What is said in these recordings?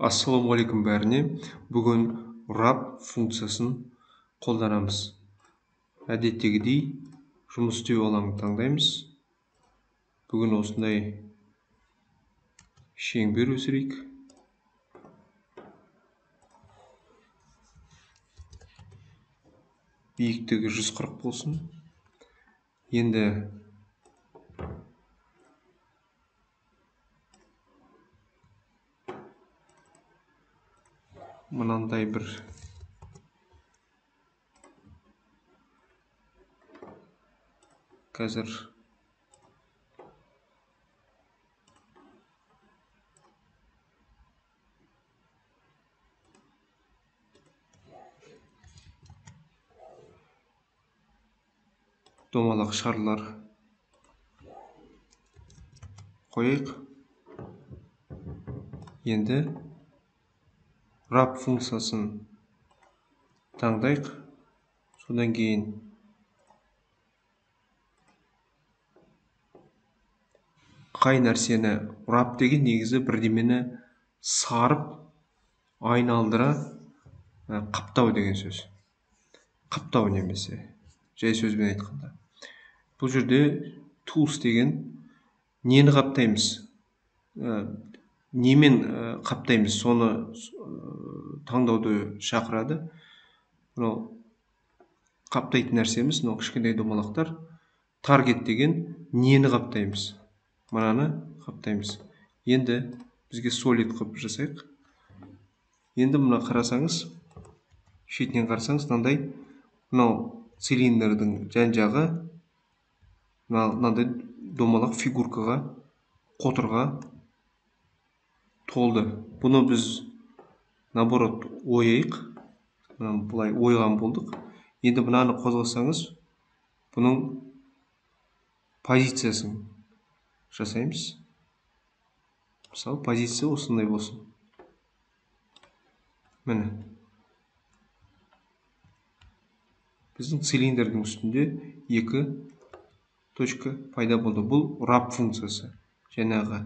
Ассалаумағалейкум бәріне. Бүгін wrap функциясын қолданамыз. Әдеттегідей жұмыс істеу алаңын таңдаймыз. Бүгін осындай шеңбер өсірейік. Биіктігі 140 болсын. Енді мынандай бір қазір домалақ шарлар қояйық. Енді wrap функциясын таңдайық. Содан кейін қай нәрсені wrap деген негізі бірдемені сарып айналдыра қаптау деген сөз. Қаптау немесе жай сөзбен айтқанда. Бұл жерде tools деген нені қаптаймыз? Немен қаптаймыз, соны таңдауды шақырады. Мынау қаптайтын нәрсеміз, мынау кішкентай домалақтар. Таргет деген нені қаптаймыз? Мынаны қаптаймыз. Енді бізге solid қылып жасайық. Енді мына қарасаңыз, шетінен қарасаңыз, мынандай мынау цилиндрдің жан-жағы мынандай домалақ фигуркаға, қотырға толды. Бұны біз наоборот ойайық. Мына былай ойған болдық. Енді мынаны қозғасаңыз, бұның позициясын жасаймыз. Мысалы, позиция осындай болсын. Міне. Біздің цилиндрдің үстінде екі точка пайда болды. Бұл wrap функциясы, жаңағы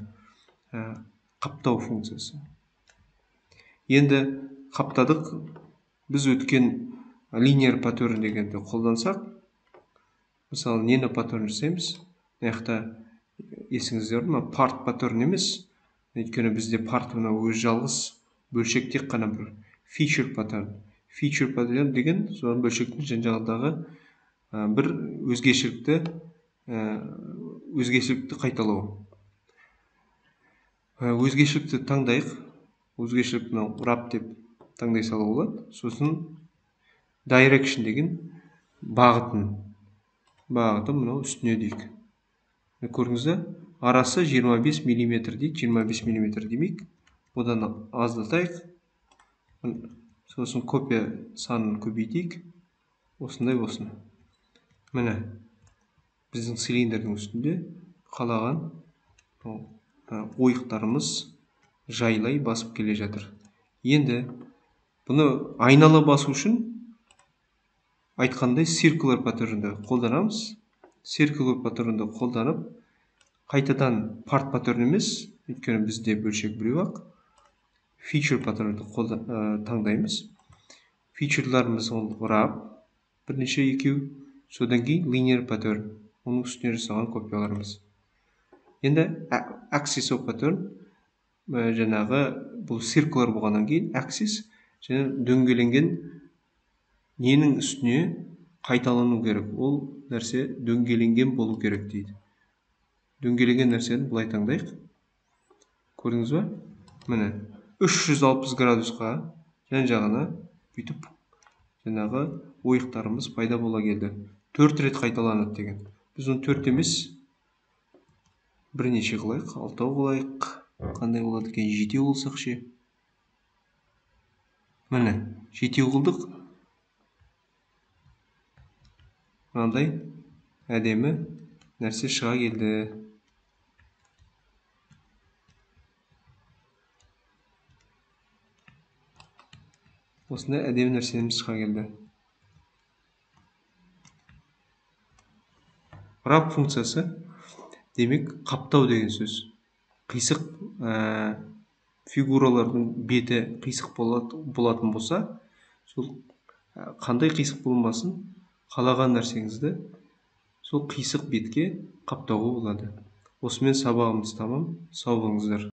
қаптау функциясы. Енді қаптадық. Біз өткен linear pattern дегенді қолдансақ, мысалы, нені pattern жасаймыз? Мына жақта есіңізде бар ма? Part pattern емес. Өйткені бізде part мынау өз жалғыз бөлшек, тек қана бір feature pattern. Feature pattern деген соның бөлшектің жан-жағындағы бір өзгешелікті қайталау. Өзгешелікті таңдайық. Өзгешелік мынау wrap деп таңдай салуға болады. Сосын direction деген бағытын. Бағыты мынау үстіне дейік. Көрдіңіз бе? Арасы 25 миллиметр дейді. 25 миллиметр демейік. Одан аздатайық. Сосын копия санын көбейтейік. Осындай болсын. Міне біздің цилиндрдің үстінде қалаған ойықтарымыз жайлай басып келе жатыр. Енді бұны айнала басу үшін айтқандай circular pattern'ды қолданамыз. Circular pattern'ды қолданып, қайтадан part pattern емес, өйткені бізде бөлшек біреу-ақ, feature pattern'ды таңдаймыз. Feature'ларымыз ол wrap, бірнеше екеу, содан кейін linear pattern, оның үстіне жасаған копияларымыз. Енді axis of pattern, жаңағы бұл circular болғаннан кейін axis және дөңгеленген ненің үстіне қайталану керек, ол нәрсе дөңгеленген болу керек дейді. Дөңгеленген нәрсені былай таңдайық. Көрдіңіз бе? Міне 360 градусқа жан-жағына бүйтіп жаңағы ойықтарымыз пайда бола келді. 4 рет қайталанады деген. Біз оны 4 емес, бірнеше қылайық, 6 қылайық. Қандай болады екен? 7 болсақ ше? Міне, 7 қылдық. Мынандай әдемі нәрсе шыға келді. Осындай әдемі нәрсеміз шыға келді. Wrap функциясы демек қаптау деген сөз. Қисық Фигуралардың беті қисық болатын болса, сол қандай қисық болмасын, қалаған нәрсеңізді сол қисық бетке қаптауға болады. Осымен сабағымыз тамам. Сау болыңыздар.